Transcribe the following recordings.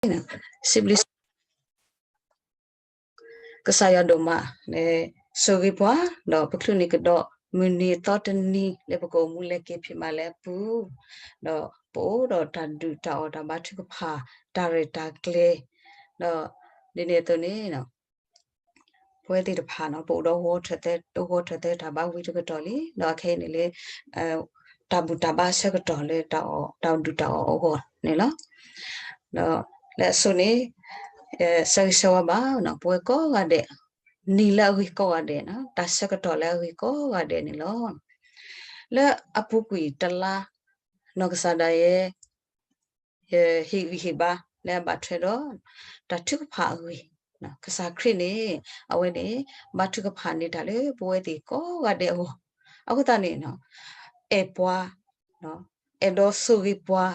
စံးဘျုး ကစၢ်ယွၤဒိၣ်မးလၢ ဆိၣ်ဂ့ၤပှၤ ဒီးပချုးန့ၢ်ကဒီး မုၢ်နံၤအသီတနံၤလၢပကအိၣ်မူလဲၤက့ၤဖံးမၤလၢအပူၤ, ဒီးပအိၣ်ဒီးတၢ်ဒုၣ်တၢ်အီၣ်တၢ်ဘါထုကဖၣ် တၢ်ရဲၣ်တၢ်ကျဲၤ, ဒီးဒ်န့ၣ်အသိးန့ၣ် ပဝဲသ့ၣ်တဖၣ်န့ၣ် ပအိၣ်ဒီးဂီၤထၢၣ်သဲ ဂီၤထၢၣ်သဲတၢ်ဘါဝံၤတကတီၢ်လံ, ဒီးအခဲအံၤန့ၣ်လၢ တၢ်ဘူၣ်တၢ်ဘါအဆၢကတီၢ်လၢ တၢ်ဒုၣ်တၢ်အီၣ်အဂီၢ်န့ၣ်လီၤ. ဒီးလၢအဆိန့ၣ် ဆၢဂ့ၤဆၢဝါဘၣ် ပဝဲကိးဂၤဒဲး, နံၤလၢအဂ့ၤကိးဂၤဒဲး, တၢ်ဆၢကတီၢ်လၢအဂ့ၤကိးဂၤဒဲးန့ၣ်လီၤ. လၢအပူၤကွံာ်တလါ နီၢ်ကစၢ်ဒၣ်ယဲ ဟ့ၣ်ဂံၢ်ဟ့ၣ်ဘါလၢအဘၣ်ထွဲဒီး တၢ်ထုကဖၣ်အဂ့ၢ်, ကစၢ်ခရံာ်န့ၣ် အဝဲန့ၣ် ဘါထုကဖၣ်န့ၢ်တၢ်လၢပဝဲသ့ၣ်ကိးဂၤဒဲးအဂီၢ်, အဃိသတးန့ၣ် အဲၣ်ပှၤ အဲၣ်ဒိးဆိၣ်ဂ့ၤပှၤ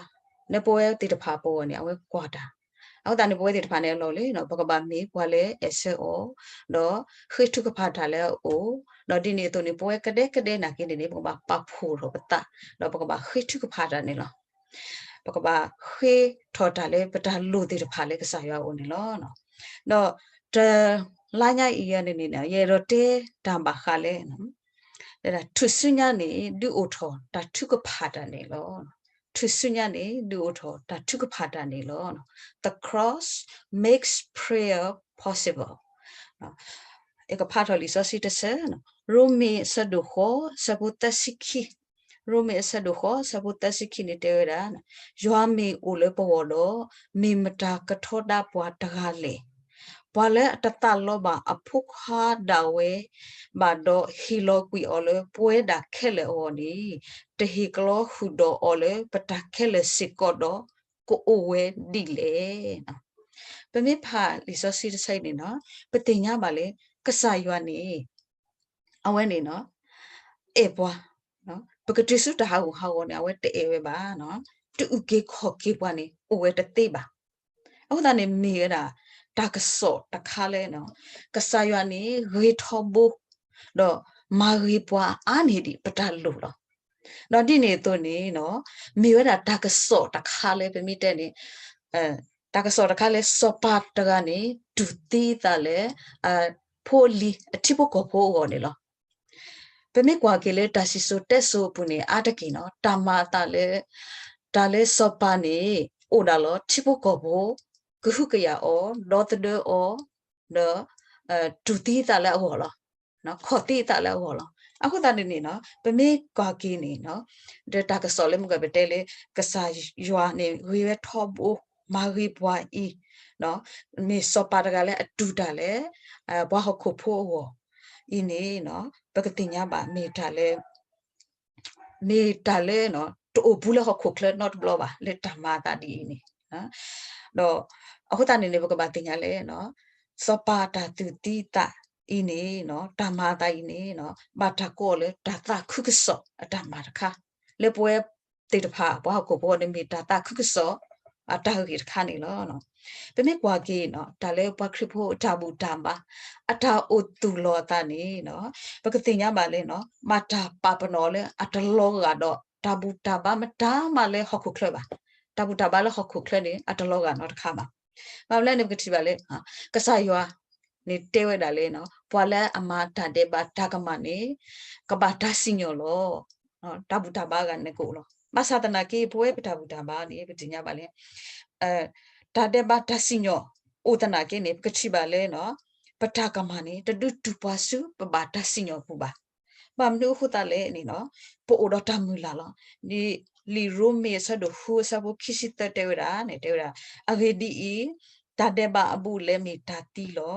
လၢပဝဲသ့ၣ်တဖၣ်အပူၤအဂီၢ်န့ၣ် အဝဲကွၢ်တၢ်, အဃိသတးန့ၣ် ပဝဲသ့ၣ်တဖၣ်န့ၣ်အလီၢ်လံ ပကဘၣ်မ့ၢ်ပှၤလၢအဲၣ်ဆၢအီၤ ဒီးဃ့ထုကဖၣ်တၢ်လၢအအိၣ်, ဒီးဒ်န့ၣ်အသိးန့ၣ် ပဝဲကဒဲကဒဲနာ်က့န့ၣ်န့ၣ် ပကဘၣ်ပာ်ဖှိၣ်ထီၣ်ပသး ဒီးပကဘၣ်ဃ့ထုကဖၣ်တၢ်န့ၣ်လီၤ. ပကဘၣ်ဃ့ထီၣ်တၢ်လၢပတၢ်လိၣ်သ့ၣ်တဖၣ်လၢကစၢ်ယွၤအအိၣ်န့ၣ်လီၤ. ဒီးတလါညါအံၤအံၤန့ၣ်န့ၣ် ယအဲၣ်ဒိးတဲတၢ်ဘၣ်ဃးလၢ ထူၣ်စုညါန့ၣ် ဒုးအိၣ်ထီၣ်တၢ်ထုကဖၣ်တၢ်န့ၣ်လီၤ. ထူၣ်စုညါန့ၣ် ဒုးအိၣ်ထီၣ်တၢ်ထုကဖၣ်တၢ်န့ၣ်လီၤ. The cross makes prayer possible. ယကဖးထီၣ်လံာ်စီဆှံတဆၢ, ရိမ့ၤအဆၢဒိၣ်ဃိး အဆၢဖိသၢဆံခံ, ရိမ့ၤအဆၢဒိၣ်ဃိး အဆၢဖိသၢဆံခံန့ၣ်တဲဝဲဒၣ်, ယွၤမ့ၢ်အိၣ်လၢပဂီၢ်ဒီး မ့ၢ်မတၤကထီဒါပှၤတဂၤလဲၣ်. ပှၤလၢအတသးလီဘၣ်အဖိခွါဒၣ်ဝဲဘၣ်ဒီး ဟ့ၣ်လီၤကွံာ်အီၤလၢပဝဲဒၣ်ခဲလၢာ်အဂီၢ်န့ၣ်, တဟ့ၣ်ကလီဃုာ်ဒီးအီၤလၢပတၢ်ခဲလၢာ်စ့ၢ်ကီးဒီး ကအိၣ်ဝဲဒ်လဲၣ်. ပမ့ၢ်ဖးလံာ်စီဆှံတဆၢအံၤန့ၣ်နီၤ, ပသ့ၣ်ညါဘၣ်လၢ ကစၢ်ယွၤန့ၣ် အဝဲန့ၣ်နီၤ အဲၣ်ပှၤ, ပကတုၤဆူတၢ်ဟးဂူာ်ဟးဂီၤန့ၣ် အဝဲတအဲၣ်ဝဲဘၣ်, တအုၣ်က့ၤခီၣ်က့ၤပှၤန့ၣ် အိၣ်ဝဲတသ့ဘၣ်. အဃိသတးန့ၣ်မ့ၢ်ဝဲဒၣ် တၢ်ကစီၣ်တခါလၢ ကစၢ်ယွၤန့ၣ် ဂ့ၤထီဘိ ဒီးမၤဂ့ၤပှၤအါန့ၢ်ဒံးပတၢ်လိၣ်လီၤ. ဒီးဒ်န့ၣ်အသိးန့ၣ်နီၤ, မ့ၢ်ဝဲဒၣ်တၢ်ကစီၣ်တခါလၢပမ့ၢ်တဲန့ၣ်, တၢ်ကစီၣ်တခါလၢစီၤပၤတဂၤန့ၣ် တူၢ်သံအသးလၢ အဖိအလံၤ အထံဖိကီၢ်ဖိအဂီၢ်န့ၣ်လီၤ. ပမ့ၢ်ကွၢ်က့ၤလၢတၢ်စံၣ်စိၤတဲစိၤအပူၤန့ၣ် အါတက့ၢ်နီၤ တၢ်မၤအသးလၢ တၢ်လၢစီၤပၤန့ၣ် အိၣ်ဒၣ်လီၤ ထံဖိကီၢ်ဖိ ကဟုကယာ်အီၤ ဒီသဒၢအီၤ ဒီး တူၢ်သံအသးလၢအဂီၢ်လီၤ. ခီၣ်သံအသးလၢအဂီၢ်လီၤ. အဃိသတးန့ၣ်န့ၣ်နီၤ, ပမ့ၢ်ကွၢ်က့ၤန့ၣ်နီၤ, ဒီးတၢ်ကစီၣ်လၢမုၢ်ကပတဲလၢ ကစၢ်ယွၤန့ၣ် ဂ့ၤဝဲထီဘိ မၤဂ့ၤပှၤအံၤ, မ့ၢ်စီၤပၤတဂၤလၢအတူၢ်တၢ်လၢ ပှၤဟီၣ်ခိၣ်ဖိအဂီၢ်အံၤန့ၣ်နီၤ, ပကသ့ၣ်ညါဘၣ် မ့ၢ်တၢ်လၢ မ့ၢ်တၢ်လၢ တအိၣ်ဘူးလၢဟီၣ်ခိၣ်ချၢနီတဘျီဘၣ် လၢတၢ်မၤအသးဒ်အံၤန့ၣ်, ဒီးအဃိသတးန့ၣ်န့ၣ် ပကဘၣ်သ့ၣ်ညါလၢ စီၤပၤတၢ်တူၢ်သံအသးအံၤန့ၣ် တၢ်မၤအသးအံၤန့ၣ် ဘၣ်တၢ်ကိးအီၤလၢတၢ်သးခုကစီၣ်အတၢ်မၤတခါ, လၢပဝဲသ့ၣ်တဖၣ် ပှၤဟီၣ်ခိၣ်ဖိန့ၣ် မ့ၢ်တၢ်သးခုကစီၣ် အတၢ်ဂ့ၢ်တခါန့ၣ်လီၤ. ပမ့ၢ်ကွၢ်က့ၤ တၢ်လၢပှၤခရံာ်ဖိအတၢ်ဘူၣ်တၢ်ဘါ အတၢ်အိၣ်သူၣ်လီၤအသးန့ၣ် ပကသ့ၣ်ညါဘၣ်လၢ ဘၣ်တၢ်ပာ်ပနီၣ်အီၤလၢ အတလီၤဂာ်ဒီး တၢ်ဘူၣ်တၢ်ဘါမတၤမးလၢဟီၣ်ခိၣ်ချၢဘၣ်. တၢ်ဘူၣ်တၢ်ဘါလၢဟီၣ်ခိၣ်ချၢန့ၣ် အတလီၤဂာ်နီတခါဘၣ်. ဘၣ်မနုၤလဲၣ်န့ၣ် ပကထံၣ်ဘၣ်လၢ ကစၢ်ယွၤန့ၣ်တဲဝဲဒၣ်လၢ ပှၤလၢအမၤတၢ်ဒဲးဘးတၢ်ကမၣ်န့ၣ် ကဘၣ်တၢ်စံၣ်ညီၣ်လီၤ. တၢ်ဘူၣ်တၢ်ဘါအဂၤန့ၣ်ကအိၣ်လီၤ. ဘၣ်ဆၣ်သနာ်က့ ပဝဲပတၢ်ဘူၣ်တၢ်ဘါန့ၣ် ပသ့ၣ်ညါဘၣ်လၢ တၢ်ဒဲးဘးတၢ်စံၣ်ညီၣ်အိၣ်သနာ်က့န့ၣ် ပကထံၣ်ဘၣ်လၢ ပတၢ်ကမၣ်န့ၣ် တဒုးတူၢ်ပှၤဆူပဘၣ်တၢ်စံၣ်ညီၣ်အပူၤဘၣ်. ဘၣ်မနုၤအဃိသတးလဲၣ်န့ၣ် ပအိၣ်ဒီးတၢ်မုၢ်လၢ်လီၤ. ဒ်လံာ်ရိမ့ၤအဆၢဒိၣ်ဃုအဆၢဖိခံဆံသၢတဲဝဲဒၣ်န့ၣ် တဲဝဲဒၣ်, အဂ့ၢ်ဒ်အံၤ, တၢ်ဒဲးဘးအဘူးအလဲမ့ၢ်တၢ်သံလီၤ.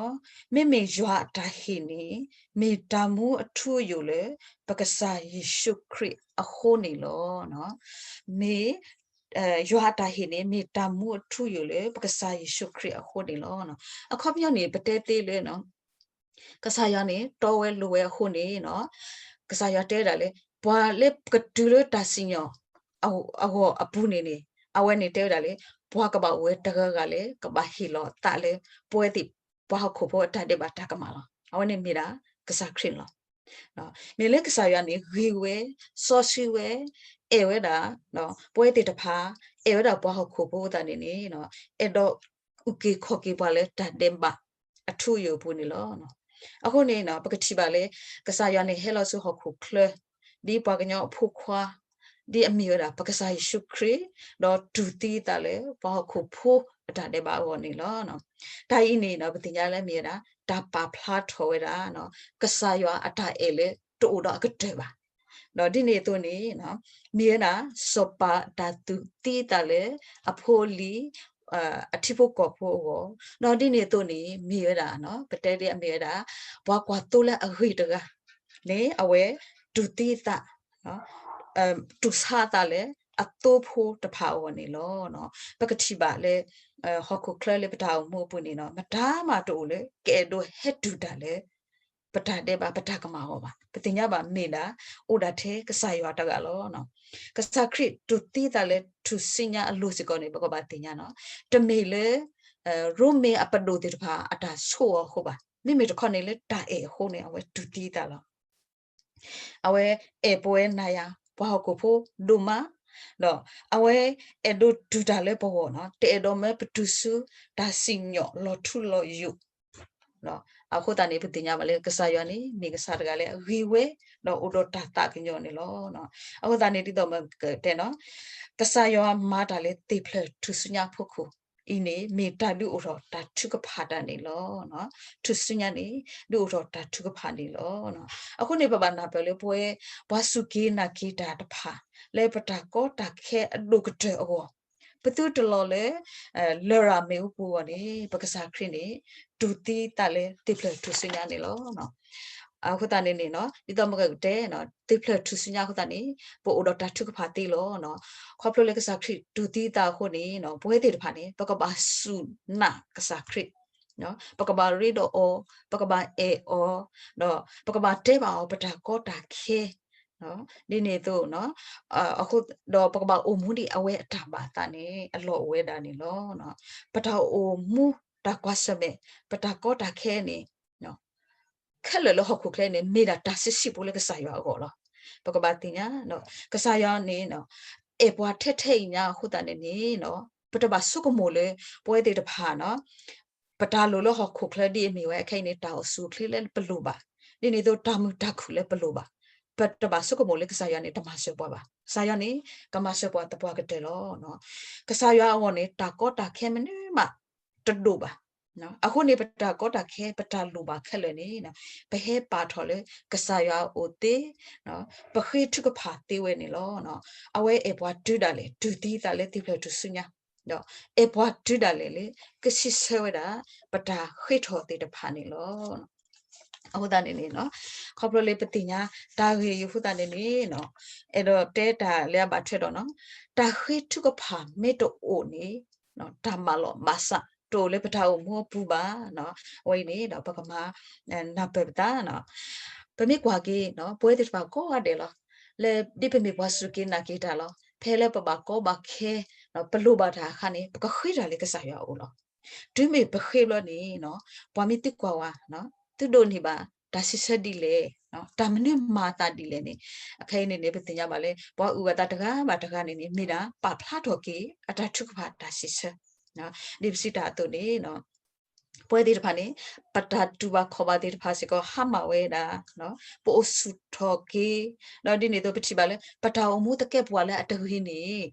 မ့မ့ၢ်ယွၤအတၢ်ဟ့ၣ်န့ၣ် မ့ၢ်တၢ်မူအထူအယိာ်လၢ ပကစၢ်ယ့ၣ်ၡူးခရံာ်အဃိန့ၣ်လီၤ. မ့ၢ် ယွၤအတၢ်ဟ့ၣ်န့ၣ် မ့ၢ်တၢ်မူအထူအယိာ်လၢ ပကစၢ်ယ့ၣ်ၡူးခရံာ်အဃိန့ၣ်လီၤ. အခီပညီန့ၣ် ပတဲသ့လၢ ကစၢ်ယွၤန့ၣ် တီဝဲလိၤဝဲအဃိန့ၣ် ကစၢ်ယွၤတဲဝဲဒၣ်လၢ ပှၤလၢကတုၤလၢတၢ်စံၣ်ညီၣ်အဂီၢ်အပူၤန့ၣ်န့ၣ် အဝဲန့ၣ်တဲဝဲဒၣ်လၢ ပှၤကဘၣ်အိၣ်ဝဲတဂၤဂၤလၢ ကဘၣ်ဟ့ၣ်လီၤအသးလၢ ပဝဲသ့ၣ်ပှၤဟီၣ်ခိၣ်ဖိအတၢ်ဒဲးဘးတၢ်ကမၣ်လီၤ. အဝဲန့ၣ်မ့ၢ်ဒၣ်ကစၢ်ခရံာ်န့ၣ်လီၤ. မ့ၢ်လၢကစၢ်ယွၤန့ၣ် ဂ့ၤဝဲ, စီဆှံဝဲ, အဲၣ်ဝဲဒၣ် ပဝဲသ့ၣ်တဖၣ်, အဲၣ်ဝဲဒၣ်ပှၤဟီၣ်ခိၣ်ဖိအသးန့ၣ်န့ၣ် အဲၣ်ဒိး အုၣ်က့ၤခီၣ်က့ၤပှၤလၢတၢ်ဒဲးဘးအထူအယိာ်အပူၤန့ၣ်လီၤ. အဃိန့ၣ် ပကထံၣ်ဘၣ်လၢ ကစၢ်ယွၤန့ၣ်ဟဲလီၤဆူဟီၣ်ခိၣ်ချၢ ဒ်ပှၤကညီအဖိခွါ ဒ်အမ့ၢ်ဝဲဒၣ် ပကစၢ်ယ့ၣ်ၡူးခရံာ် ဒီးတူၢ်သံအသးလၢ ပှၤဟီၣ်ခိၣ်ဖိအတၢ်ဒဲးဘးအဂီၢ်န့ၣ်လီၤ. တၢ်အံၤန့ၣ် ပသ့ၣ်ညါလၢမ့ၢ်ဝဲဒၣ် တၢ်ပာ်ဖျါထီၣ်ဝဲဒၣ် ကစၢ်ယွၤအတၢ်အဲၣ်လၢတအိၣ်ဒီးအကတၢၢ်ဘၣ်. ဒီးဒ်န့ၣ်အသိးန့ၣ် မ့ၢ်ဝဲဒၣ် စီၤပၤအတၢ်တူၢ်သံအသးလၢ အဖိအလံၤ အထံဖိကီၢ်ဖိအဂီၢ်, ဒီးဒ်န့ၣ်အသိးန့ၣ် မ့ၢ်ဝဲဒၣ် ပတဲဒ်အမ့ၢ်ဝဲဒၣ် ပှၤကွၢ်သိလၢအဂ့ၤတဂၤန့ၣ် အဝဲတူၢ်သံအသး တူၢ်ဆါအသးလၢအသိဖိတဖၣ်အဂီၢ်န့ၣ်လီၤ. ပကထံၣ်ဘၣ်လၢ ဟီၣ်ခိၣ်ချၢလၢပတၢ်အိၣ်မူအပူၤန့ၣ် မတၤမးတအိၣ်လၢ ကအဲၣ်ဒိးဟဲတူၢ်တၢ်လၢ ပတၢ်ဒဲးဘး ပတၢ်ကမၣ်အဂီၢ်ဘၣ်. ပသ့ၣ်ညါဘၣ်မ့ၢ်ဒၣ် အိၣ်ဒၣ်ထဲကစၢ်ယွၤတဂၤလီၤ. ကစၢ်ခရံာ်တူၢ်သံအသးလၢထူၣ်စုညါအလိၤစ့ၢ်ကီးန့ၣ် ပကဘၣ်သ့ၣ်ညါန့ၣ် တမ့ၢ်လၢ ရိမ့ၤအပဒိၣ်သ့ၣ်တဖၣ်အတၢ်ဆိၣ်အီၤအဃိဘၣ်. မ့မ့ၢ်တခီန့ၣ်လၢတၢ်အဲၣ်အဃိန့ၣ် အဝဲတူၢ်သံအသးလီၤ. အဝဲအဲၣ်ပဝဲနၤယၤ ပှၤဟီၣ်ခိၣ်ဖိဒိၣ်မး, ဒီးအဝဲအဲၣ်ဒိးတူၢ်တၢ်လၢပဂီၢ်န့ၣ် တအဲၣ်ဒိးမၢပတုၤဆူတၢ်စံၣ်ညီၣ်လီၤထူလီၤယိာ် အဃိသတးန့ၣ် ပသ့ၣ်ညါဘၣ်လၢကစၢ်ယွၤန့ၣ် မ့ၢ်ကစၢ်တဂၤလၢအဂ့ၤဝဲ ဒီးအိၣ်ဒီးတၢ်သးကညီၤန့ၣ်လီၤ. အဃိသတးန့ၣ် ဒ်သိးမ့ၢ်ကတဲန့ၣ် ကစၢ်ယွၤမၤတၢ်လၢသ့ၣ်ဖျၢၣ်ထူၣ်စုညါအဖီခိၣ်အံၤန့ၣ် မ့ၢ်တၢ်ဒုးအိၣ်ထီၣ်တၢ်ထုကဖၣ်တၢ်န့ၣ်လီၤ. ထူၣ်စုညါန့ၣ် ဒုးအိၣ်ထီၣ်တၢ်ထုကဖၣ်န့ၣ်လီၤ. အဃိန့ၣ် ပဘၣ်နၢ်ပၢၢ်လၢပဝဲ ပှၤစူၢ်က့ၤနာ်က့ၤတၢ်တဖၣ် လၢပတၢ်ကီတၢ်ခဲအဒိၣ်ကတၢၢ်အဂီၢ် ပသုတလီၤလၢ လရာ်မ့ၣ်အူပူၤအဂီၢ်န့ၣ် ပကစၢ်ခရံာ်န့ၣ် တူၢ်သံသးလၢသ့ၣ်ဖျၢၣ်ထူၣ်စုညါန့ၣ်လီၤ. အဃိသတးန့ၣ်န့ၣ် ဒ်သိးမ့ၢ်ကတဲ သ့ၣ်ဖျၢၣ်ထူၣ်စုညါအဃိသတးန့ၣ် ပအိၣ်ဒီးတၢ်ထုကဖၣ်သ့လီၤ. ခီဖျိလၢကစၢ်ခရံာ်တူၢ်သံသးအဃိန့ၣ် ပဝဲသ့ၣ်တဖၣ်န့ၣ် ပကဘၣ်စူၢ်နာ်ကစၢ်ခရံာ် ပကဘၣ်ရ့ဒီးအီၤ, ပကဘၣ်အဲၣ်အီၤ, ဒီးပကဘၣ်တဲဘၣ်အီၤပတၢ်ကီတၢ်ခဲ ဒ်န့ၣ်အသိး ဒီးပကဘၣ်အိၣ်မူဒ်အဝဲအတၢ်ဘၣ်သးန့ၣ် အလီၢ်အိၣ်ဝဲဒၣ်န့ၣ်လီၤ. ပတၢ်အိၣ်မူ တၢ်ကွၢ်ဆၢၣ်မဲာ် ပတၢ်ကီတၢ်ခဲန့ၣ် ခဲလၢာ်လၢဟီၣ်ခိၣ်ချၢန့ၣ် မ့ၢ်ဒၣ်တၢ်ဆံးဆံးဖိလၢကစၢ်ယွၤအဂီၢ်လီၤ. ပကဘၣ်သ့ၣ်ညါ ကစၢ်ယွၤန့ၣ် အဲၣ်ပှၤထဲထဲအံၤညါအဃိသတးန့ၣ်န့ၣ် ပတဘၣ်ဆိကမိၣ်လၢ ပဝဲသ့ၣ်တဖၣ်န့ၣ် ပတၢ်လိၣ်လၢဟီၣ်ခိၣ်ချၢဒ်အမ့ၢ်ဝဲအခဲအံၤန့ၣ် တၢ်အိၣ်ဆူၣ်အိၣ်ချ့လၢပလိၣ်ဘၣ်, ဒ်န့ၣ်အသိးတၢ်မုာ်တၢ်ခုၣ်လၢပလိၣ်ဘၣ်, ပတဘၣ်ဆိကမိၣ်လၢကစၢ်ယွၤန့ၣ် တမၤစၢၤပှၤဘၣ်. ကစၢ်ယွၤန့ၣ် ကမၤစၢၤပှၤသပှၢ်ကတၢၢ်လီၤ. ကစၢ်ယွၤအဂီၢ်န့ၣ် တၢ်ကီတၢ်ခဲမနုၤမး တဒိၣ်ဘၣ်. အဃိန့ၣ် ပတၢ်ကီတၢ်ခဲ ပတၢ်လိၣ်ဘၣ်ခဲလၢာ်န့ၣ် ပဟဲပာ်ထီၣ်လၢကစၢ်ယွၤအအိၣ်သ့, ပဃ့ထုကဖၣ်သ့ဝဲန့ၣ်လီၤ. အဝဲအဲၣ်ပှၤတုၤဒၣ်လဲာ် တူၢ်သံသးလၢသ့ၣ်ဖျၢၣ်ထူၣ်စုညါ ဒီးအဲၣ်ပှၤတုၤဒၣ်လဲာ်လၢ ကစံးဆၢဝဲဒၣ် ပတၢ်ဃ့ထီၣ်သ့ၣ်တဖၣ်န့ၣ်လီၤ. အဃိသတးန့ၣ်န့ၣ် ခီဖျိလၢပသ့ၣ်ညါတၢ်ဂ့ၢ်အံၤအဃိသတးန့ၣ်န့ၣ် အဲၣ်ဒိးတဲတၢ်လၢအဘၣ်ထွဲဒီး တၢ်ဃ့ထုကဖၣ်မ့ၢ်တအိၣ်န့ၣ် တၢ်ဘၣ်လီၤဘၣ်စး တအိၣ်လၢပတၢ်အိၣ်မူအပူၤဘၣ်. အဝဲအံၤန့ၣ်ဒီး ပကမၤ နၢ်ပၢၢ်ပသး ပမ့ၢ်ကွၢ်က့ၤ ပဝဲသ့ၣ်တဖၣ်ကိးဂၤဒဲးလီၤ. လၢဒ်ပမ့ၢ်ပှၤစူၢ်က့ၤနာ်က့ၤတၢ်လီၤ. ဖဲလၢပဘၣ်ကီဘၣ်ခဲ ပလိၣ်ဘၣ်တၢ်အခါန့ၣ် ပကဃ့တၢ်လၢကစၢ်ယွၤအအိၣ်လီၤ. တုၤမ့ၢ်ပဃ့ဘျီန့ၣ် ပှၤမ့ၢ်သံကွၢ်ဝဲ သုဒိးန့ၢ်ဘၣ်တၢ်စံးဆၢဒ်လဲၣ်, တၢ်မနုၤမၤအသးဒ်လဲၣ်န့ၣ် အခဲအံၤန့ၣ်န့ၣ် ပသ့ၣ်ညါဘၣ်လၢ ပှၤအုၣ်အသးတဂၤဘၣ်တဂၤန့ၣ်န့ၣ် မ့ၢ်ဒၣ်ပာ်ဖျါထီၣ်က့ၤ အတၢ်ထုကဖၣ်တၢ်စံးဆၢ ဒ်ပစံးတၢ်အသိးန့ၣ် ပဝဲသ့ၣ်တဖၣ်န့ၣ် ပတၢ်တူၢ်ဘၣ်ခီၣ်ဘၣ်သ့ၣ်တဖၣ်စ့ၢ်ကီး ဟါမၢ်ဝဲဒၣ် ပအိၣ်ဆူၣ်ထီၣ်က့ၤ ဒီးဒ်န့ၣ်အသိးပထံၣ်ဘၣ်လၢ ပတၢ်အိၣ်မူသကဲာ်ပဝးလၢအတဂ့ၤန့ၣ်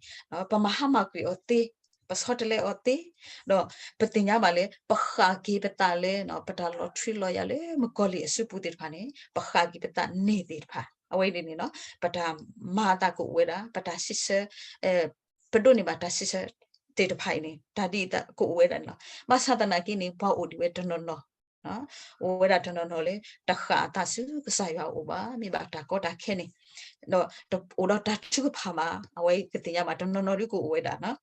ပမၤဟါမၢ်ကွံာ်အီၤသ့, ပဆီတလဲအီၤသ့, ဒီးပသ့ၣ်ညါဘၣ်လၢ ပဃၣ်က့ၤပသးလၢ ပတၢ်လီၤထွံလီၤယာ်လၢမုၣ်ကီၤလံၢ်အစုပူၤသ့ၣ်တဖၣ်န့ၣ် ပဃၣ်က့ၤပသးန့ၢ်သ့ၣ်တဖၣ် အဝဲန့ၣ်န့ၣ် ပတၢ်မၤအသးကအိၣ်ဝဲဒၣ် ပတၢ်စံးဆၢ ပဒိးန့ၢ်ဘၣ်တၢ်စံးဆၢသ့ၣ်တဖၣ်အံၤန့ၣ် တၢ်ဒ်အံၤကအိၣ်ဝဲဒၣ်န့ၣ်လီၤ. ဘၣ်ဆၣ်သနာ်က့န့ၣ် ပှၤအိၣ်ဒံးဝဲတနီၤနီၤ အိၣ်ဝဲဒၣ်တနီၤနီၤလၢ တဃၣ်အသးဆူကစၢ်ယွၤအအိၣ်ဘၣ် မ့ၢ်ဘၣ်တၢ်ကီတၢ်ခဲန့ၣ် ဒီးတအိၣ်ဒီးတၢ်ထုကဖၣ်ဘၣ် အဝဲကသ့ၣ်ညါဘၣ်တနီၤနီၤဒ်ကအိၣ်ဝဲဒၣ် မ့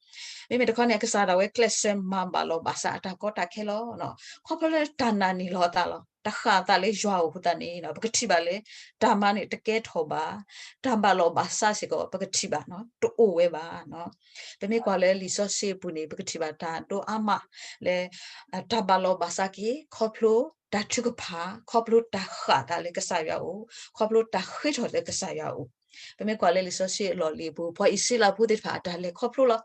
မ့ၢ်တခီန့ၣ် ကစၢ်ဒၣ်ဝဲကျဲးစၢးမၤဘၣ်လီၤဘၣ်စးအတၢ်ကီတၢ်ခဲလီၤ. ခီဖျိလၢတၢ်နာ်န့ၢ်လီၤအသးလီၤ. တဃၣ်အသးလၢယွၤအအိၣ်အဃိသတးန့ၣ် ပကထံၣ်ဘၣ်လၢ တၢ်မၤန့ၣ်တကဲထီၣ်ဘၣ်. တၢ်ဘၣ်လီၤဘၣ်စးစ့ၢ်ကီး ပကထံၣ်ဘၣ် တအိၣ်ဝဲဘၣ်. ပမ့ၢ်ကွၢ်လၢလံာ်စီဆှံအပူၤန့ၣ် ပကထံၣ်ဘၣ်တၢ်ဒိအါမးလၢ တၢ်ဘၣ်လီၤဘၣ်စးက့ၤ ခီဖျိတၢ်ထုကဖၣ် ခီဖျိတၢ်ဃၣ်အသးလၢကစၢ်ယွၤအအိၣ် ခီဖျိတၢ်ဃ့ထီၣ်လၢကစၢ်ယွၤအအိၣ်. ပမ့ၢ်ကွၢ်လၢလံာ်စီဆှံအလီၢ်လံၤအပူၤ ပှၤအံၣ်စရ့လးဖိသ့ၣ်တဖၣ်အတၢ်လဲၤခီဖျိလီၤ.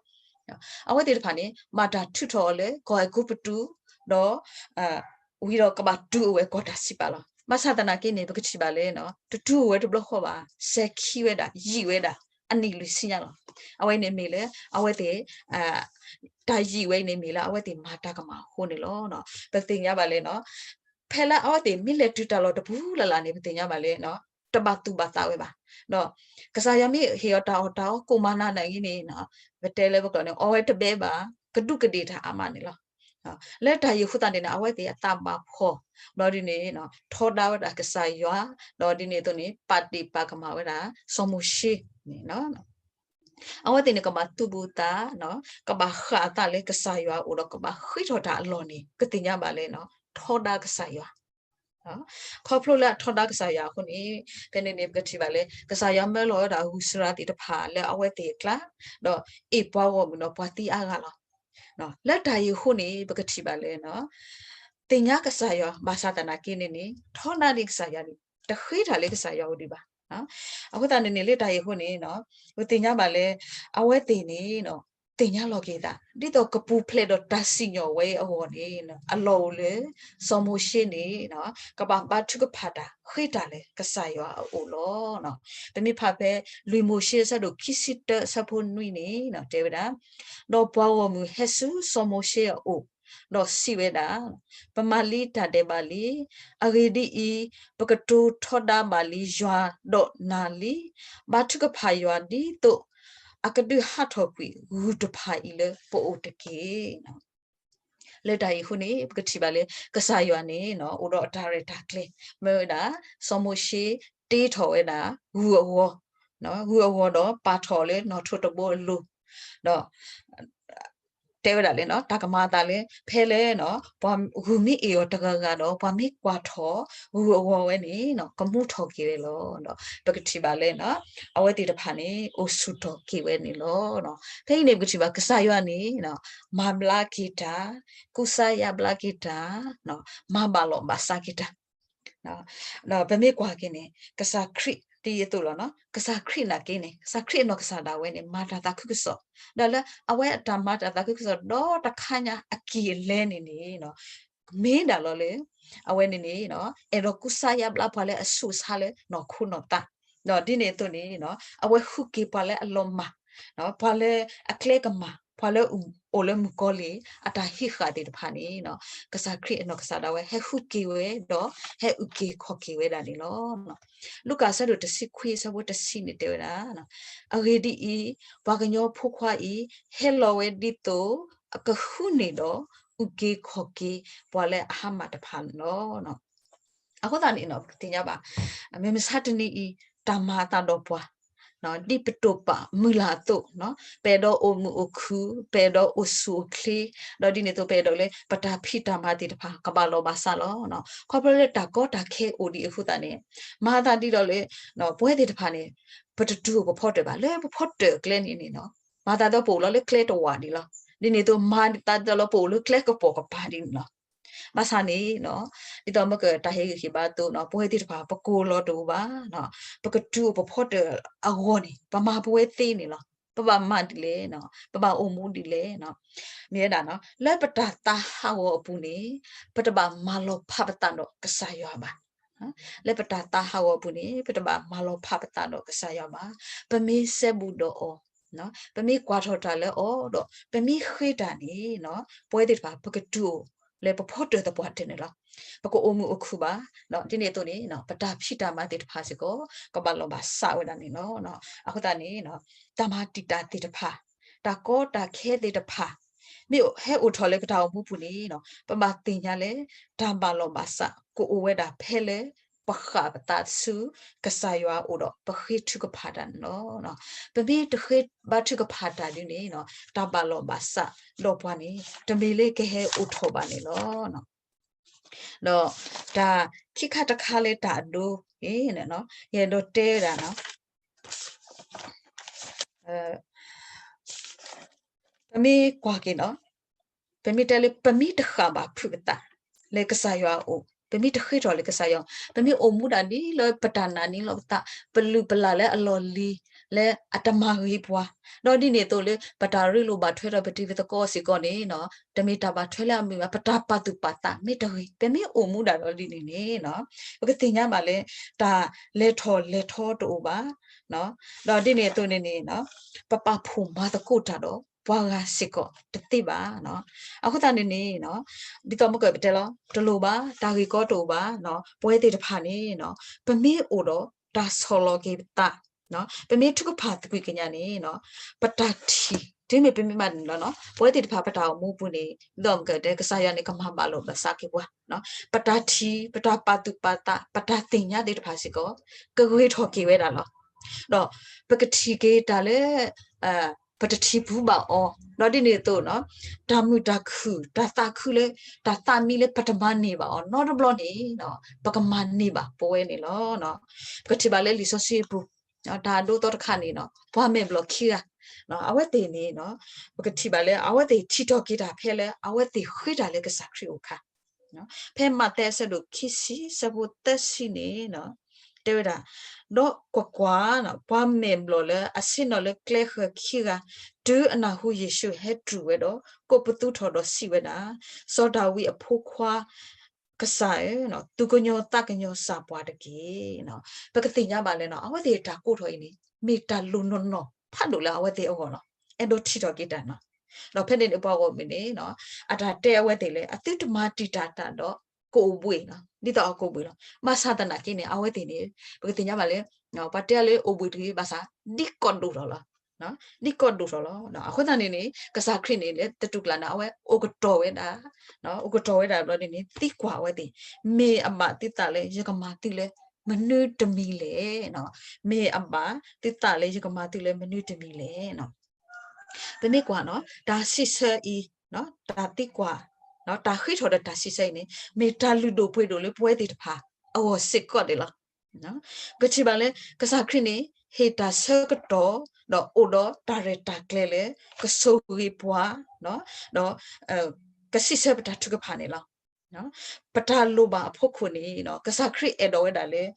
အဝဲသ့ၣ်တဖၣ်န့ၣ် ဘၣ်တၢ်ထုးထီၣ်အီၤလၢကီၢ်အဲၤကူပတူး, ဒီး ဝံၤဒီးကဘၣ်တူၢ်အဝဲကီၢ်တၢ်စံးပာ်လီၤ. ဘၣ်ဆၣ်သနာ်က့န့ၣ် ပကထံၣ်ဘၣ်လၢ တတူၢ်အဝဲတဘျီဃီဘၣ်, စဲၤခံဝဲဒၣ် ယံာ်ဝဲဒၣ် အနံၣ်လွံၢ်ဆံညါလီၤ. အဝဲန့ၣ်မ့ၢ်လၢ အဝဲသ့ၣ် တၢ်ယံာ်ဝဲအံၤန့ၣ်မ့ၢ်လၢအဝဲသ့ၣ်မၤတၢ်ကမၣ်အဃိန့ၣ်လီၤ. ပသ့ၣ်ညါဘၣ်လၢ ဖဲလၢအဝဲသ့ၣ်မ့ၢ်လဲၤတုၤတၢ်လီၢ်တပူၤလၢ်လၢ်န့ၣ် ပသ့ၣ်ညါဘၣ်လၢ တဘၣ်သူၣ်ဘၣ်သးဝဲဘၣ်. ဒီး ကစၢ်ယွၤမ့ၢ်ဟ့ၣ်အီၤတၢ်အီၣ်တၢ်အီကိၣ်မၤနၤနာ်က့န့ၣ် ပတဲလၢပကျိာ်န့ၣ် အီၣ်ဝဲတဘဲဘၣ်, ကဒူးကဒ့ၣ်တၢ်အါမးန့ၣ်လီၤ. လၢတၢ်အံၤအဃိသတးန့ၣ် အဝဲသ့ၣ်အသးဘၣ်ဖှီၣ်, ဘျီဒ်န့ၣ် ထီဒါဝဲဒၣ်ကစၢ်ယွၤ, ဒီးဒ်န့ၣ်အသိးန့ၣ် ပာ်တ့ၢ်ပာ်ကမၣ်ဝဲဒၣ် စီၤမိၤၡ့န့ၣ် အဝဲသ့ၣ်န့ၣ် ကဘၣ်သူၣ်ဘူၣ်သး, ကဘၣ်ဃၣ်အသးလၢကစၢ်ယွၤအအိၣ်ဒီးကဘၣ်ဃ့ထီၣ်တၢ်အလီၢ်န့ၣ် ပသ့ၣ်ညါဘၣ်လၢ ထီဒါကစၢ်ယွၤ ခီဖျိလၢအထီဒါကစၢ်ယွၤအဃိန့ၣ် ဖဲန့ၣ်န့ၣ် ပကထံၣ်ဘၣ်လၢ ကစၢ်ယွၤမၢလီၤဝဲဒၣ်ဂုၢ်စရၤသ့ၣ်တဖၣ်လၢအဝဲသ့ၣ်အကျါ, ဒီးအ့ၣ်ပှၤဂီၢ်မုၢ်ဒီးပှၤသံအါဂၤလီၤ. လၢတၢ်အံၤအဃိန့ၣ် ပကထံၣ်ဘၣ်လၢ သ့ၣ်ညါကစၢ်ယွၤ ဘၣ်ဆၣ်သနာ်က့န့ၣ်န့ၣ် ထီဒါန့ၢ်ကစၢ်ယွၤန့ၣ် တဃ့တၢ်လၢကစၢ်ယွၤအိၣ်ဒံးဘၣ်. အဃိသတးန့ၣ်န့ၣ် လၢတၢ်အံၤအဃိန့ၣ် ပသ့ၣ်ညါဘၣ်လၢ အဝဲသ့ၣ်န့ၣ် သ့ၣ်ညါလီၤက့ၤသး ဒ်သိးကပူၤဖျဲးဒီးတၢ်စံၣ်ညီၣ်ဝဲအဂီၢ်န့ၣ် အလီၢ်အိၣ်လၢ စီၤမိၤၡ့န့ၣ် ကဘၣ်ဘါထုကဖၣ်တၢ် ဃ့တၢ်လၢကစၢ်ယွၤအအိၣ်လီၤ. ပမ့ၢ်ဖးဖဲ လွံၢ်မိၤၡ့အဆၢဒိၣ်ခံဆံတၢ အဆၢဖိနွံန့ၣ် တဲဝဲဒၣ်, ဒီးပှၤဂီၢ်မုၢ်ဟဲဆူစီၤမိၤၡ့အအိၣ်, ဒီးစံးဝဲဒၣ်, ပမၤလံတၢ်ဒဲးဘးလံ. အဂ့ၢ်ဒ်အံၤ, ပကတိၤထီဒါဘၣ်လံယွၤဒီးနၤလံ. ဘါထုကဖၣ်ယွၤဒ်သိး အကဒုးဟးထီၣ်ကွံာ်ဂုၢ်တဖၣ်အံၤလၢပအိၣ်တက့ၢ်. လၢတၢ်အံၤအဃိန့ၣ် ပကထံၣ်ဘၣ်လၢ ကစၢ်ယွၤန့ၣ် အိၣ်ဒီးအတၢ်ရဲၣ်တၢ်ကျဲၤ မၢဝဲဒၣ် စီၤမိၤၡ့တ့ထီၣ်ဝဲဒၣ် ဂုၢ်အဂီၤ, ဂုၢ်အဂီၤဒီးပာ်ထီၣ်လၢနီၣ်ထိးတဘိအလိၤ, ဒီး တဲဝဲဒၣ်လၢ တၢ်ကမၤအသးလၢ ဖဲလၢ ပှၤဂုၢ်မ့ၢ်အ့ၣ်အီၤတဂၤဂၤဒီး ပှၤမ့ၢ်ကွၢ်ထီၣ် ဂုၢ်အဂီၤဝဲန့ၣ် ကမူထီၣ်က့ၤဝဲလီၤ. ဒီးပကထံၣ်ဘၣ်လၢ အဝဲသ့ၣ်တဖၣ်န့ၣ် အိၣ်ဆူၣ်ထီၣ်က့ၤဝဲန့ၣ်လီၤ. ဖဲအံၤန့ၣ် ပကထံၣ်ဘၣ်ကစၢ်ယွၤန့ၣ် မၤဘျါက့ၤတၢ်, ကူစါယါဘျါက့ၤတၢ်, မၤဘၣ်လီၤဘၣ်စးက့ၤတၢ် ဒီးပမ့ၢ်ကွၢ်က့ၤန့ၣ် ကစၢ်ခရံာ်ဒ်အသိးလီၤ. ကစၢ်ခရံာ်နာ်က့န့ၣ် ကစၢ်ခရံာ်အနီၢ်ကစၢ်ဒၣ်ဝဲန့ၣ် မၤတၢ်သးခုကစီၣ်, ဒီးလၢအဝဲအတၢ်မၤတၢ်သးခုကစီၣ်ဒီးတခါညါအက့ၢ်အလဲန့ၣ်န့ၣ် မ့ၢ်ဒၣ်လီၤလၢ အဝဲန့ၣ်န့ၣ် အဲၣ်ဒိးကူစါယါဘျါပှၤလၢအဆူးအဆါလၢနီၢ်ခိနီၢ်သး, ဒီးဒ်န့ၣ်အသိးန့ၣ် အဝဲဟူးက့ၤပှၤလၢအလီၤမၢ်, ပှၤလၢအကျဲကမၤ, ပှၤလၢအိၣ်လၢမုၣ်ကီၤလံၢ် အတၢ်ဟံးဃာ်သ့ၣ်တဖၣ်န့ၣ် ကစၢ်ခရံာ်အနီၢ်ကစၢ်ဒၣ်ဝဲ ဟဲဟူးက့ၤဝဲဒီး ဟဲအုၣ်က့ၤခီၣ်က့ၤဝဲဒၣ်န့ၣ်လီၤ. လူၤကၣ်အဆၢဒိၣ်တဆံခွံအဆၢဖိတဆံန့ၣ်တဲဝဲဒၣ်, အဂ့ၢ်ဒ်အံၤ, ပှၤကညီဖိခွါအံၤ ဟဲလီၤဝဲဒ်သိးအကဃုန့ၢ်ဒီး အုၣ်က့ၤခီၣ်က့ၤပှၤလၢအဟါမၢ်တဖၣ်န့ၣ်လီၤ. အဃိသတးန့ၣ် ပကသ့ၣ်ညါဘၣ် မုၢ်မဆါတနံၤအံၤ တၢ်မၤအသးဒီးပှၤ ဒ်ပတိာ်ပာ်မုၢ်လၢ်အသိး, ပအဲၣ်ဒိးအိၣ်မုာ်အိၣ်ခုၣ်, ပအဲၣ်ဒိးအိၣ်ဆူၣ်အိၣ်ချ့, ဒီးဒ်န့ၣ်အသိး ပအဲၣ်ဒိးလၢပတၢ်ဖံးတၢ်မၤသ့ၣ်တဖၣ် ကဘၣ်လီၤဘၣ်စးလီၤ. ခီဖျိလၢတၢ်ကီတၢ်ခဲအိၣ်ဒံးအဃိသတးန့ၣ် မၤအသးဒ်ဒီးလၢ ပဝဲသ့ၣ်တဖၣ်န့ၣ် ပတတုၤအိၣ်ပဖီတၢၣ်ဘၣ်. လၢပဖီတၢၣ်အကျဲန့ၣ်န့ၣ် မၤသးဒ်သိးပအိၣ်လီၤလၢကျဲတဝာ်ဒံးလီၤ. ဒ်န့ၣ်အသိး မၤသးဒ်သိးလၢပအိၣ်လၢကျဲကပိာ်ကပၤဒ်န့ၣ်လီၤ. ဘၣ်ဆၣ်န့ၣ် ဒ်သိးမ့ၢ်ကတၢ်ဟ့ၣ်ဂံၢ်ဟ့ၣ်ဘါအသိး ပဝဲသ့ၣ်တဖၣ် ပကိၢ်လီၤတအိၣ်ဘၣ်, ပကတုၤအိၣ်ပဖီတၢၣ်အဂီၢ်န့ၣ် ပမၤပဝဲသ့န့ၣ်လီၤ. ပဘၣ်မၤဒ်လဲၣ်, ပဘၣ်အိၣ်မူဒ်လဲၣ်. မ့ၢ်ဝဲဒၣ် လၢပတၢ်သးဟးဂီၤအပူၤန့ၣ် ပတဘၣ်မၤလီၤဖးပသးဒီးကစၢ်ယွၤဘၣ်. လၢပတၢ်သးဟးဂီၤအပူၤန့ၣ် ပတဘၣ်မၤလီၤဖးပသးဒီးကစၢ်ယွၤဘၣ်. ပမ့ၢ်စဲဘူးဒီးအီၤ, ပမ့ၢ်ကွၢ်ထီၣ်တၢ်လၢအီၤဒီး ပမ့ၢ်ဃ့တၢ်န့ၣ် ပဝဲသ့ၣ်တဖၣ် ပကတုၤအိၣ်လၢပဖီတၢၣ်သပှၢ်တၢၢ်န့ၣ်လီၤ. ပကအိၣ်မုာ်အိၣ်ခုၣ်ဘၣ်. ဒ်န့ၣ်အသိးန့ၣ် ပတၢ်ဖံးတၢ်မၤသ့ၣ်တဖၣ်စ့ၢ်ကီး ကဘၣ်လီၤဘၣ်စးဝဲဒၣ်န့ၣ်လီၤ. အဃိသတးန့ၣ် တၢ်မၤတံာ်တာ်သ့ၣ်တဖၣ်, တၢ်ကီတၢ်ခဲသ့ၣ်တဖၣ် မ့ၢ်ဟဲအိၣ်ထီၣ်လၢပတၢ်အိၣ်မူပူၤန့ၣ် ပဘၣ်သ့ၣ်ညါလၢ တၢ်ဘၣ်လီၤဘၣ်စး ကအိၣ်ဝဲဒၣ်ဖဲလၢ ပဃၣ်ပသးဆူကစၢ်ယွၤအအိၣ်ဒီး ပဃ့ထုကဖၣ်တၢ်န့ၣ်လီၤ. ပမ့ၢ်တဃ့ဘါထုကဖၣ်တၢ်ဒ်န့ၣ် တၢ်ဘၣ်လီၤဘၣ်စးဒီးပှၤန့ၣ် တမ့ၢ်လၢကဟဲအိၣ်ထီၣ်ဘၣ်န့ၣ်လီၤ. ဒီးတၢ်ခံခါတခါလၢတၢ်အဒိ ယအဲၣ်ဒိးတဲဝဲဒၣ် ပမ့ၢ်ကွၢ်က့ၤ ပမ့ၢ်တဲလၢ ပမ့ၢ်တဃၣ်ဘၣ်ဖုးပသး လၢကစၢ်ယွၤအအိၣ်, ပမ့ၢ်တဃ့ထီၣ်လၢကစၢ်ယွၤ, ပမ့ၢ်အိၣ်မူဒၣ်ဒ်လၢပတၢ်နာ်န့ၢ်လီၤပသး, ပလုၢ်ပလၢ်လၢအလီၢ်လံၤ လၢအတမၤဂ့ၤပှၤ, ဒီးဒ်န့ၣ်အသိးလၢ ပတၢ်ရ့လိာ်ဘၣ်ထွဲဒီးပတံၤပသကိးစ့ၢ်ကီးန့ၣ် တမ့ၢ်တၢ်ဘၣ်ထွဲလၢအမုာ်ဘၣ်, ပတၢ်ပာ်သူၣ်ပာ်သးမ့ၢ်တဂ့ၤ, ပမ့ၢ်အိၣ်မူဒၣ်ဒီးဒ်န့ၣ်န့ၣ် ပကသ့ၣ်ညါဘၣ်လၢ တၢ်လဲၤထီၣ်လဲၤထီတအိၣ်ဘၣ်, ဒီးဒ်န့ၣ်အသိးန့ၣ်န့ၣ် ပပာ်ဖှိၣ်မၤသကိးတၢ်ဒီးပှၤဂၤစ့ၢ်ကီးတသ့ဘၣ်. အဃိသတးန့ၣ်န့ၣ် ဒ်သိးမ့ၢ်ကပတဲလီၤ တလိၣ်ဘၣ်, တၢ်ဂ့ၢ်ကီတအိၣ်ဘၣ်, ပဝဲသ့ၣ်တဖၣ်န့ၣ် ပမ့ၢ်အိၣ်ဒီးတၢ်ဆီၣ်လီၤက့ၤပသး, ပမ့ၢ်ထုကဖၣ်သကွံာ်ကညးန့ၣ် ပတၢ်ထံၣ် တုၤမ့ၢ်ပမ့ၢ်မးန့ၣ်လီၤ, ပဝဲသ့ၣ်တဖၣ်ပတၢ်အိၣ်မူပူၤန့ၣ် ဒ်သိးမ့ၢ်ကတဲ ကစၢ်ယွၤန့ၣ် ကမၤဘၣ်လိာ်ဘၣ်စးက့ၤပှၤ, ပတၢ်ထံၣ် ပတၢ်ပာ်သူၣ်ပာ်သး ပတၢ်သ့ၣ်ညါသ့ၣ်တဖၣ်စ့ၢ်ကီး ကဂ့ၤထီၣ်က့ၤဝဲဒၣ်လီၤ. ဒီးပကထံၣ်က့ၤတၢ်လၢ ပတထံၣ်ပူၤဘၣ်အီၤ, ဒီးဒ်န့ၣ်အသိး တၢ်မုာ်တၢ်ခုၣ် တၢ်သးခုလၢ တၢ်သးမံလၢပတမၤန့ၢ်ဘၣ်အီၤနီတဘျီန့ၣ် ပကမၤန့ၢ်ဘၣ်ပဝဲန့ၣ်လီၤ. ပကထံၣ်ဘၣ်လၢလံာ်စီဆှံအပူၤ တၢ်ဒိသီတခါန့ၣ် ပှၤမဲာ်ဘျီၣ်ခံဂၤ အဝဲသ့ၣ်န့ၣ် ပကထံၣ်ဘၣ်လၢ အဝဲသ့ၣ်ထံၣ်ထီၣ်က့ၤတၢ်ဖဲလၢ အဝဲသ့ၣ်ဃ့တၢ်လၢကစၢ်ခရံာ်အအိၣ်အခါ ဖဲမးသဲအဆၢဒိၣ်ခံဆံ အဆၢဖိသၢဆံန့ၣ် တဲဝဲဒၣ်, ဒီးကွၢ်ကွၢ်, ပှၤမဲာ်ဘျီၣ်လၢအဆ့ၣ်နီၤလၢကျဲဃၢၤခံဂၤ တုၤအနၢ်ဟူယ့ၣ်ၡူးဟဲတြူာ်ဝဲဒီး ကိးပသူထီၣ်ဒီးစံးဝဲဒၣ်, စီၤဒၤဝံးအဖိခွါ ကစၢ်ဧၢ, သူၣ်ကညီၤသးကညီၤစၢ်ပှၤတက့ၢ်. ပကသ့ၣ်ညါဘၣ်လၢ အဝဲသ့ၣ်တၢ်ကိးထီၣ်အံၤန့ၣ် မ့ၢ်တၢ်လိၣ်နီၢ်နီၢ်ဖးဒိၣ်လၢအဝဲသ့ၣ်အဂီၢ်လီၤ. အဲၣ်ဒိးထံၣ်ထီၣ်က့ၤတၢ်နီၤ. ဒီးဖဲန့ၣ်န့ၣ် ပှၤဂီၢ်မုၢ်န့ၣ် အတၢ်တဲအဝဲသ့ၣ်လၢ အသုတမၤတံာ်တာ်တၢ်ဒီး ကအိၣ်ဘှံး, ဒ်သိးအကအိၣ်ဘှံးလီၤ. ဘၣ်ဆၣ်သနာ်က့န့ၣ် အဝဲသ့ၣ်န့ၣ် ပကသ့ၣ်ညါဘၣ်လၢ ပှၤတဲအီၤလၢအိၣ်ဘှံးတဂ့ၤ ဘၣ်ဆၣ် ဒ်ကီၢ်ဒိၣ်ထီၣ်လီၤ. ဒ်ကီၢ်ဒိၣ်ထီၣ်လီၤ. အဃိသတးန့ၣ်န့ၣ် ကစၢ်ခရံာ်န့ၣ် လၢတတူၢ်ကျါန့ၣ် အဝဲအိၣ်ကတီၤဝဲဒၣ်, အိၣ်ကတီၤဝဲဒၣ်ဘျီဒ်န့ၣ် သံကွၢ်အဝဲသ့ၣ်, မ့ၢ်အဘၣ်သုသးလၢယကမၤသုလၢမနုၤတမံၤလဲၣ်. မ့ၢ်အဘၣ်သုသးလၢယကမၤသုလၢမနုၤတမံၤလဲၣ်. ပမ့ၢ်ကွၢ်နီၤ တၢ်စံးဆၢအံၤ, တၢ်သံကွၢ်, တၢ်ဃ့ထီၣ်ဒီးတၢ်စံးဆၢအံၤန့ၣ် မ့ၢ်တၢ်လုၢ်ဒိၣ်ပှ့ၤဒိၣ်လၢပဝဲသ့ၣ်တဖၣ်အဂီၢ်စ့ၢ်ကီးန့ၣ်လီၤ. ပကထံၣ်ဘၣ်လၢ ကစၢ်ခရံာ်န့ၣ် ဟ့ၣ်တၢ်ဆၢကတီၢ် ဒီးအိၣ်ဒီးတၢ်ရဲၣ်တၢ်ကျဲၤလၢ ကဆိၣ်ဂ့ၤပှၤ, ဒီး ကစံးဆၢပတၢ်ထုကဖၣ်န့ၣ်လီၤ. ပတၢ်လိၣ်ဘၣ်အဖီခိၣ်န့ၣ် ကစၢ်ခရံာ်အဲၣ်ဒိးဝဲဒၣ်လၢ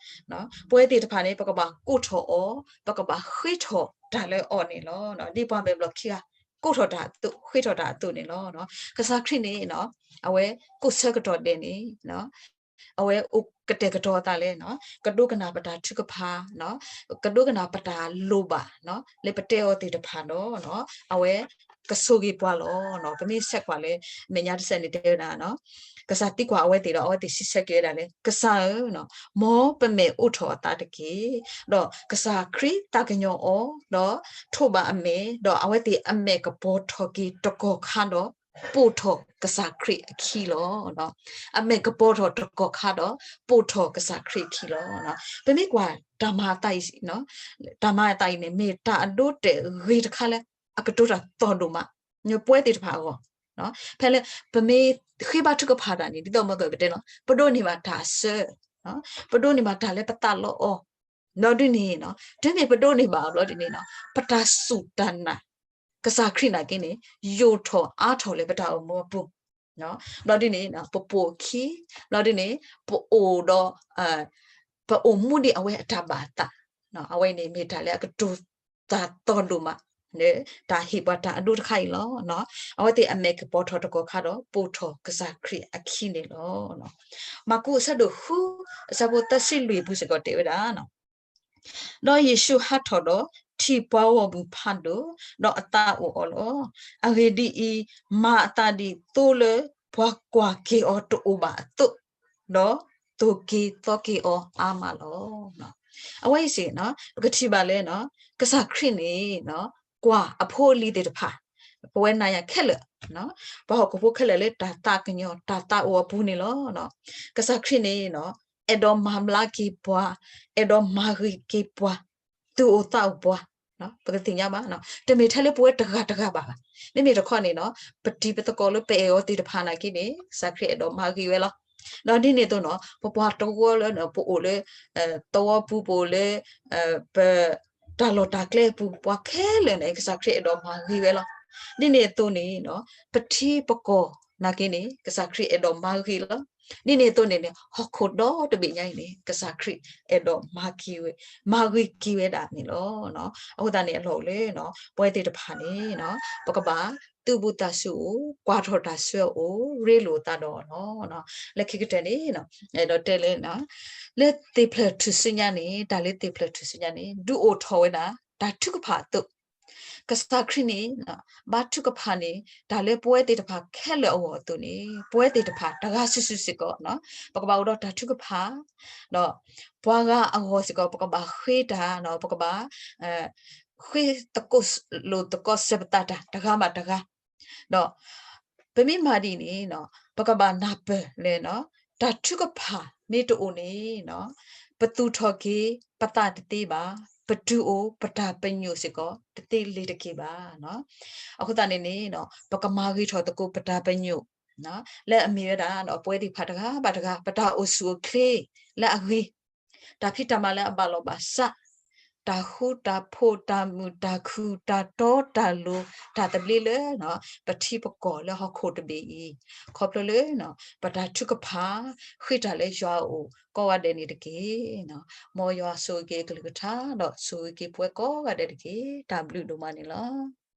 ပဝဲသ့ၣ်တဖၣ်န့ၣ် ပကဘၣ်ကိးထီၣ်အီၤ, ပကဘၣ်ဃ့ထီၣ်တၢ်လၢအီၤန့ၣ်လီၤ. ဒ်ပှၤမဲာ်ဘျီၣ်ခံဂၤ ကိးထီၣ်တၢ်အသိး ဃ့ထီၣ်တၢ်အသိးန့ၣ်လီၤ. ကစၢ်ခရံာ်န့ၣ် အဝဲကိးဆၢကတီၢ်ဒဲးန့ၣ် အဝဲအိၣ်ကတဲာ်ကတီၤအသးလၢ ကဒိကနၣ်ပတၢ်ထုကဖၣ်, ကဒိကနၣ်ပတၢ်လိၣ်ဘၣ် လၢပတဲအီၤသ့ၣ်တဖၣ်ဒီး အဝဲကဆိၣ်ဂ့ၤပှၤလီၤ. ပမ့ၢ်ဆဲးကွၢ်လၢ မဲာ်ညါတဆၢန့ၣ်တဲဝဲဒၣ် ကစၢ်သံကွၢ်အဝဲသ့ၣ်ဒီး အဝဲသ့ၣ်စံးဆၢက့ၤဝဲဒၣ်လၢ ကစၢ်ဧၢ, မ်ပမဲာ်အိးထီၣ်အသးတက့ၢ်. ဒီးကစၢ်ခရံာ်သးကညီၤအီၤ, ဒီးထိးဘၣ်အမဲာ်, ဒီးအဝဲသ့ၣ်အမဲာ်ကပီၤထီၣ်က့ၤတကီၢ်ခါဒီး ပိာ်ထီၣ်ကစၢ်ခရံာ်အခံလီၤ. အမဲာ်ကပီၤထီၣ်တကီၢ်ခါဒီး ပိာ်ထီၣ်ကစၢ်ခရံာ်အခံလီၤ. ပမ့ၢ်ကွၢ်တၢ်မၤအသးအံၤ, တၢ်မၤအသးအံၤန့ၣ် မ့ၢ်တၢ်အဒိတဲာ်ဂ့ၤတခါလၢ အကတိၤတၢ်သီၣ်ဒိၣ်မး ပဝဲသ့ၣ်တဖၣ်အဂီၢ်, ဖဲလၢ ပမ့ၢ်ဃ့ဘါထုကဖၣ်တၢ်န့ၣ် ဒ်သိးမ့ၢ်ကပတဲလီၤ ပဒိးန့ၢ်ဘၣ်တၢ်အစၢ, ပဒိးန့ၢ်ဘၣ်တၢ်လၢပသးလီအီၤ, ဒီးဒ်န့ၣ် တုၤမ့ၢ်ပဒိးန့ၢ်ဘၣ်အီၤဘျီဒ်န့ၣ် ပတၢ်စူၢ်တၢ်နာ် ကစၢ်ခရံာ်နာ်က့န့ၣ် ယိာ်ထီၣ်အါထီၣ်လၢပတၢ်အိၣ်မူအပူၤ, ဘျီဒ်န့ၣ် ပပိာ်အခံ, ဘျီဒ်န့ၣ် ပအိၣ်ဒီး ပအိၣ်မူဒ်အဝဲအတၢ်ဘၣ်အသး, အဝဲန့ၣ်မ့ၢ်တၢ်လၢအကတိၤတၢ်သီၣ်ဒိၣ်မး လၢတၢ်ဟ့ၣ်ပှၤတၢ်အဒိတခါအံၤလီၤ. အဝဲသ့ၣ်အမဲာ်ကပီၤထီၣ်တကီၢ်ခါဒီး ပိာ်ထီၣ်ကစၢ်ခရံာ်အခံန့ၣ်လီၤ. မၢ်ကူးအဆၢဒိၣ်ဃု အဆၢဖိသၢဆံလွံၢ်အပူၤစ့ၢ်ကီးတဲဝဲဒၣ် ဒီးယ့ၣ်ၡူးဟးထီၣ်ဒီး ထံၣ်ပှၤဂီၢ်မုၢ်ဖးဒိၣ်, ဒီးအသးအိၣ်အီၤလီၤ. အဂ့ၢ်ဒ်အံၤ, မၤအသးဒ်သိးလၢပှၤကွၢ်က့ၤအီၤတအိၣ်ဘၣ်အသိး, ဒီးသိၣ်က့ၤသီက့ၤအီၤအါမးလီၤ. အဝဲအံၤစ့ၢ် ပကထံၣ်ဘၣ်လၢ ကစၢ်ခရံာ်န့ၣ် ကွၢ်အဖိအလံၤသ့ၣ်တဖၣ်, ပဝဲနၤယၤခဲလၢာ်, ပှၤဟီၣ်ခိၣ်ဖိခဲလၢာ်လၢတၢ်သးကညီၤ တၢ်သးအိၣ်အပူၤန့ၣ်လီၤ. ကစၢ်ခရံာ်န့ၣ် အဲၣ်ဒိးမၤဘျါက့ၤပှၤ, အဲၣ်ဒိးမၤဂ့ၤက့ၤပှၤ, သူၣ်အိၣ်သးအိၣ်ပှၤ, ပကသ့ၣ်ညါဘၣ်, တမ့ၢ်ထဲလၢပဝဲတဂၤတဂၤဘၣ်ဘၣ်. မ့မ့ၢ်တခီန့ၣ် ပတံၤပသကိးလၢပအဲၣ်အီၤသ့ၣ်တဖၣ်နာ်က့န့ၣ် ကစၢ်ခရံာ်အဲၣ်ဒိးမၤဂ့ၤဝဲလီၤ. ဒီးဒ်န့ၣ်အသိးန့ၣ် ပပှၤတဝၢလၢ ပအိၣ်လၢ သဝီပူၤ ပအိၣ်လၢ ပ တၢ်လီၢ်တၢ်ကျဲအပူၤ ပှၤခဲလၢာ်န့ၣ် ကစၢ်ခရံာ်အဲၣ်ဒိးမၤဂ့ၤဝဲလီၤ. ဒ်န့ၣ်အသိးန့ၣ် ပထံပကီၢ်နာ်က့န့ၣ် ကစၢ်ခရံာ်အဲၣ်ဒိးမၤဂ့ၤလီၤ. ဒ်န့ၣ်အသိးန့ၣ်န့ၣ် ဟီၣ်ခိၣ်ဒီတဘ့ၣ်ညါအံၤန့ၣ် ကစၢ်ခရံာ်အဲၣ်ဒိးမၤက့ၤဝဲ, မၤဂ့ၤက့ၤဝဲဒၣ်န့ၣ်လီၤ. အဃိသတးန့ၣ် အလီၢ်အိၣ်လၢ ပဝဲသ့ၣ်တဖၣ်န့ၣ် ပကဘၣ်သုးဘူးသးစူၤအိၣ်, ကွၢ်ထီၣ်တၢ်ဆၢအအိၣ်, ရ့လိာ်သးဒီးအီၤလီၤ. လၢခံကတၢၢ်န့ၣ် အဲၣ်ဒိးတဲလၢ လၢသ့ၣ်ဖျၢၣ်ထူၣ်စုညါန့ၣ်, တၢ်လၢသ့ၣ်ဖျၢၣ်ထူၣ်စုညါန့ၣ် ဒုးအိၣ်ထီၣ်ဝဲဒၣ် တၢ်ထုကဖၣ်အသိး, ကစၢ်ခရံာ်န့ၣ် ဘါထုကဖၣ်န့ၣ် တၢ်လၢပဝဲသ့ၣ်တဖၣ်ခဲလၢာ်အဂီၢ်အသိးန့ၣ် ပဝဲသ့ၣ်တဖၣ်တဂၤစုာ်စုာ်စ့ၢ်ကီး ပကဘၣ်အိၣ်ဒီးတၢ်ထုကဖၣ်, ဒီးပှၤဂၤအဂီၢ်စ့ၢ်ကီး ပကဘၣ်ဃ့တၢ်, ပကဘၣ် ဃ့သကိးလိာ်သကိးစဲးပသးတၢ် တဂၤဘၣ်တဂၤ, ဒီး ပမ့ၢ်မၤဒ်န့ၣ် ပကဘၣ်နၢ်ပၢၢ်လၢ တၢ်ထုကဖၣ်မ့ၢ်တအိၣ်န့ၣ် ပသူၣ်ထီၣ်က့ၤ ပသးတသ့ဘၣ်, ပတုၤအိၣ်ပတၢ်ပညိၣ်စ့ၢ်ကီး တသ့လ့ၤတက့ၤဘၣ်. အဃိသတးန့ၣ်န့ၣ် ပကမၤဂ့ၤထီၣ်သကိးပတၢ်ပညိၣ် လၢအမ့ၢ်ဝဲဒၣ် ပဝဲသ့ၣ်တဖၣ်တဂၤဘၣ်တဂၤ ပတၢ်အိၣ်ဆူၣ်အိၣ်ချ့လၢအဂ့ၤ, တၢ်ဖံးတၢ်မၤလၢအဘၣ်လီၤဘၣ်စး, တၢ်ဃူတၢ်ဖိး တၢ်မုာ်တၢ်ခုၣ် တၢ်တီတၢ်လိၤ တၢ်သဘျ့လၢ ပထံပကီၢ်လၢဟီၣ်ခိၣ်တဘ့ၣ်အံၤ, ခီဖျိလၢ ပတၢ်ထုကဖၣ် ဃ့တၢ်လၢယွၤအအိၣ်ကိးဂၤဒဲးန့ၣ်တက့ၢ်. မ်ယွၤဆိၣ်ဂ့ၤက့ၤအကလုၢ်ကထါ ဒီးဆိၣ်ဂ့ၤက့ၤပဝဲကိးဂၤဒဲးတက့ၢ်. တၢ်ဘျုးဒိၣ်မးန့ၣ်လီၤ.